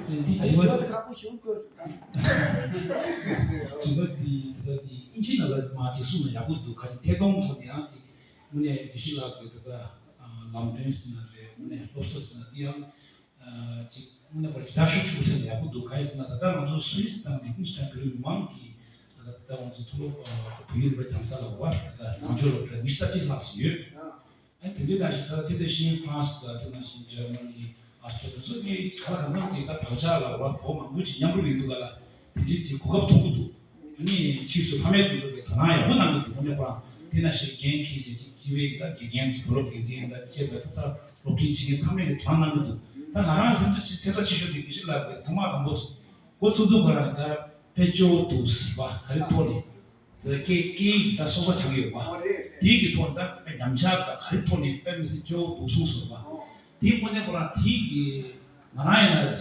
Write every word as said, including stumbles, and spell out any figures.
འདི་དྲི་བ་དྲི་བ་དེ་ཁག་པོ་ཞིག་དགོས་སུ་གང་། དྲི་བ་འདི་དྲི་བ་འདི་ཨིན་ཇི་ནང་ལ་མ་ཅིག་གསུངས་ན་ཡག་པོ་འདུག་ཁ་ཅིག་ཐད་གཏོང་ཐོག་ནས་ཡང་ཅིག་དངོས་གནས་དགེ་བཤེས་ལགས་ཀྱི་ད་ལྟ་ལམ་སྟོན་ཟེར་ན་རེད། དངོས་གནས་སློབ་གསོ་ཟེར་ན་འདི་ཡང་ཅིག་དངོས་གནས་པར་ཇི་ལྟར་ཤུགས་ཆེ་པོ་ཟེར་ན་ཡག་པོ་འདུག་གང་ཡིན་ཟེར་ན་ད་ལྟ་ང་ཚོ་སུད་སི་དང་ལི་ཁུན་སི་ཐན་བོད་མི་མང་གིས་ད་ལྟ་ད་ལྟ་ང་ཚོ་མཐོ་སློབ་བོད་ཡིག་སློབ་གྲྭ་རྒྱང་སྲིང་ལ་བ་ད་བཟང་སྤྱོད་སློབ་གྲྭ་ཉི་ཤུ་རྩ་གཅིག་ལྷག་ཙམ་ཡོད། ཨ་དེ་འདྲའི་ནང་བཞིན་ད་ལྟ་དེ་འདྲ་ཞིག་ཧྥ་རན་སི་དང་དེ་ནང་བཞིན་འཇར་མ་ནི། ཨ་སྤྱོད་དེ་ཚོ་ངས་ག་ལ་གང་འཚམ་ཅིག་ད་བག་ཆགས་ལ་བ་བོ་མང་པོ་ཅིག་མཉམ་རུབ་ཡིན་འདུག་ག་ལ། དེ་འདྲའི་ཅིག་གོ་སྐབས་ཐོབ་ཀྱི་འདུག་ཨ་ནི་ཕྱིས་སུ་ཕ་མས་དེ་ཚོ་གི་དོ་སྣང་ཡག་པོ་གནང་གི་འདུག་དངོས་གནས་པ། དེ་ནང་བཞིན་འགན་འཁྱེར་བྱས་ཅིག་སྤྱི་བའི་ད་དགེ་རྒན་ཚོ་བུ་སློབ་འགན་འཛིན་ད་ཁྱེད་ད་ད་སློབ་འབྲིང་བྱེད་མཁན་ཚང་མས་དེ་དོ་སྣང་གནང་གི་འདུག་ད་ང་རང་སེམས་ཚོར་ཆེ་སེམས་ཐག་ཆེ་ཤོས་དེ་དགེ་བཤེས་ལགས་ཀྱི་ཐོག་མ་དང་པོ་འགོ་བཙུགས་དུས་ཁོ་རང་ད་དཔེ་སྐྱོ་བོ་འདུག་ཟེར་བ་ག་རེ་ཐོག་ནས། དེ་སྐད་སྐད་ཡིག་ད་སོ་སོ་ཆགས་ཡོད་པ། དེའི་གི་ཐོག་ད་དཔེ་ཉམས་ཆག་ད་ག་རེ་ཐོག་ནས་དཔེ་མི་སྲིད་སྐྱོ་བོ་འདུག་གསུངས་སོང་བ། དེའི་དངོས་གནས་ཁོ་རང་དེའི་གི་ང་རང་ཡིན་ན་